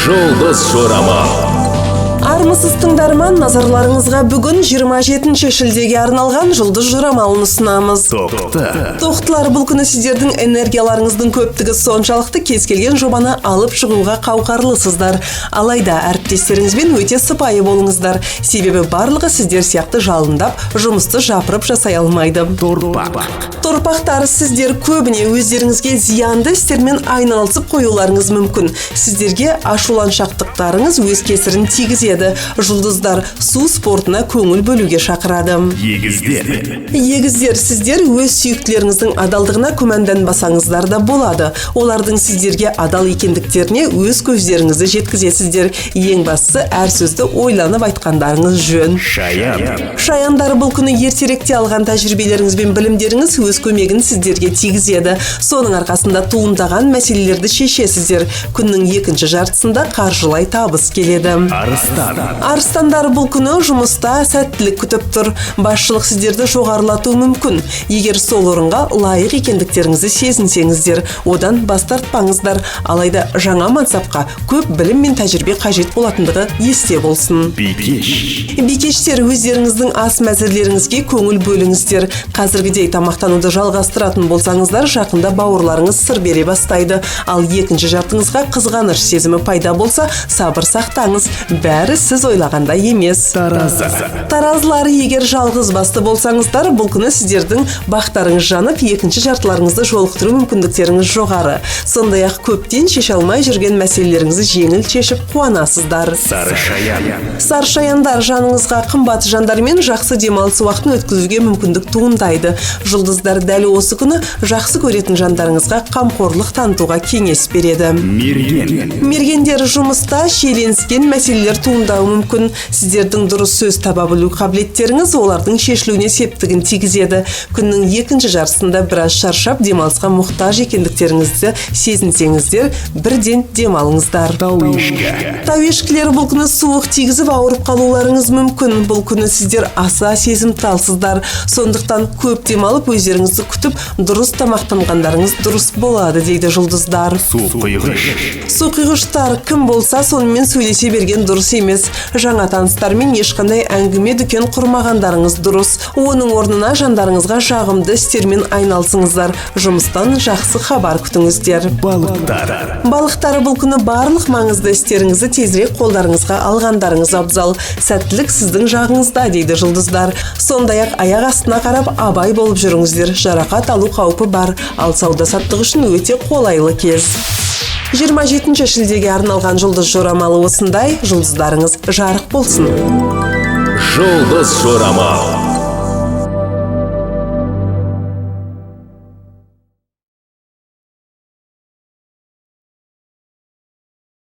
Жұлдыз Жорамал. Армысыз, тыңдарман! Назарларыңызға бүгін 27 шілдеге арналған жұлдыз жорамалын ұсынамыз. Тоқты. Тоқтылар, бұл күні сіздердің энергияларыңыздың көптігі соншалықты, кез келген жобаны алып шығуға қауқарлысыздар. Алайда әріптестеріңізбен өте сыпайы болыңыздар, себебі барлығы сіздер сияқты жалындап, жұмысты жапырып жасай алмайды. Торпақ. Торпақтар, сіздер көбіне өздеріңізге зиянды істермен айналысып қоюларыңыз мүмкін. Сіздерге ашуланшақтықтарыңыз өз кесірін тигізеді. Жұлдыздар су спортына көңіл бөлуге шақырады. Егіздер. Егіздер, сіздер өз сүйіктілеріңіздің адалдығына күмәнданбасаңыздар да болады. Олардың сіздерге адал екендіктеріне өз көздеріңізді жеткізесіздер. Ең бастысы, әр сөзді ойланып айтқандарыңыз жөн. Шаян. Шаяндар, бұл күні ертеректе алған тәжірибелеріңіз бен білімдеріңіз өз көмегін сіздерге тигізеді. Соның арқасында туындаған мәселелерді шешесіздер. Күннің екінші жартысында қаржылай табыс келеді. Арыстан. Арыстандар, бұл күні жұмыста сәттілік күтіп тұр. Басшылық сіздерді жоғарылатуы мүмкін. Егер сол орынға лайық екендіктеріңізді сезінсеңіздер, одан бас тартпаңыздар. Алайда жаңа мансапқа көп білім мен тәжірибе қажет болатындығы есте болсын. Бикеш. Бикештер, өздеріңіздің ас мәзірлеріңізге көңіл бөліңіздер. Қазіргідей тамақтануды жалғастыратын болсаңыздар, жақында бауырларыңыз сыр бере бастайды. Ал екінші жартыңызға қызғаныш сезімі пайда болса, сабыр сақтаңыз. Бәрі сіз ойлағандай емес. Таразы. Таразылар, егер жалғыз басты болсаңыздар, бұл күні сіздердің бақтарыңыз жанып, екінші жартыларыңызды жолықтыру мүмкіндіктеріңіз жоғары. Сондай ақ көптен шеше алмай жүрген мәселелеріңізді жеңіл шешіп қуанасыздар. Сары шаян. Саршаяндар, жаныңызға қымбат жандармен жақсы демалыс уақытын өткізуге мүмкіндік туындайды. Жұлдыздар дәл осы күні жақсы көретін жандарыңызға қамқорлық танытуға кеңес береді. Мерген. Мергендер, жұмыста шиеленіскен мәселелер туындауы мүмкін. Сіздердің дұрыс сөз таба білу қабілеттеріңіз олардың шешілуіне септігін тигізеді. Күннің екінші жартысында біраз шаршап, демалысқа мұқтаж екендіктеріңізді сезінсеңіздер, бірден демалыңыздар. Тау ешкі. Тау ешкілері, бұл күні суық тигізіп, ауырып қалуларыңыз мүмкін. Бұл күні сіздер аса сезімталсыздар. Сондықтан көп демалып, өздеріңізді күтіп, дұрыс тамақтанғандарыңыз дұрыс болады дейді жұлдыздар. Су құйғыш. Суқұйғыштар, кім болса сонымен сөйлесе берген дұрыс емес. Жаңа таныстармен ешқандай әңгіме дүкен құрмағандарыңыз дұрыс. Оның орнына жандарыңызға жағымды істермен айналысыңыздар. Жұмыстан жақсы хабар күтіңіздер. Балықтар. Балықтар, бұл күні барлық маңызды істеріңізді тезірек қолдарыңызға алғандарыңыз абзал. Сәттілік сіздің жағыңызда дейді жұлдыздар. Сондай ақ аяқ астына қарап, абай болып жүріңіздер. Жарақат алу қаупі бар. Ал сауда саттық үшін өте қолайлы кез. 27 шілдеге арналған жұлдыз жорамалы осындай. Жұлдыздарыңыз жарық болсын. Жұлдыз Жорамал.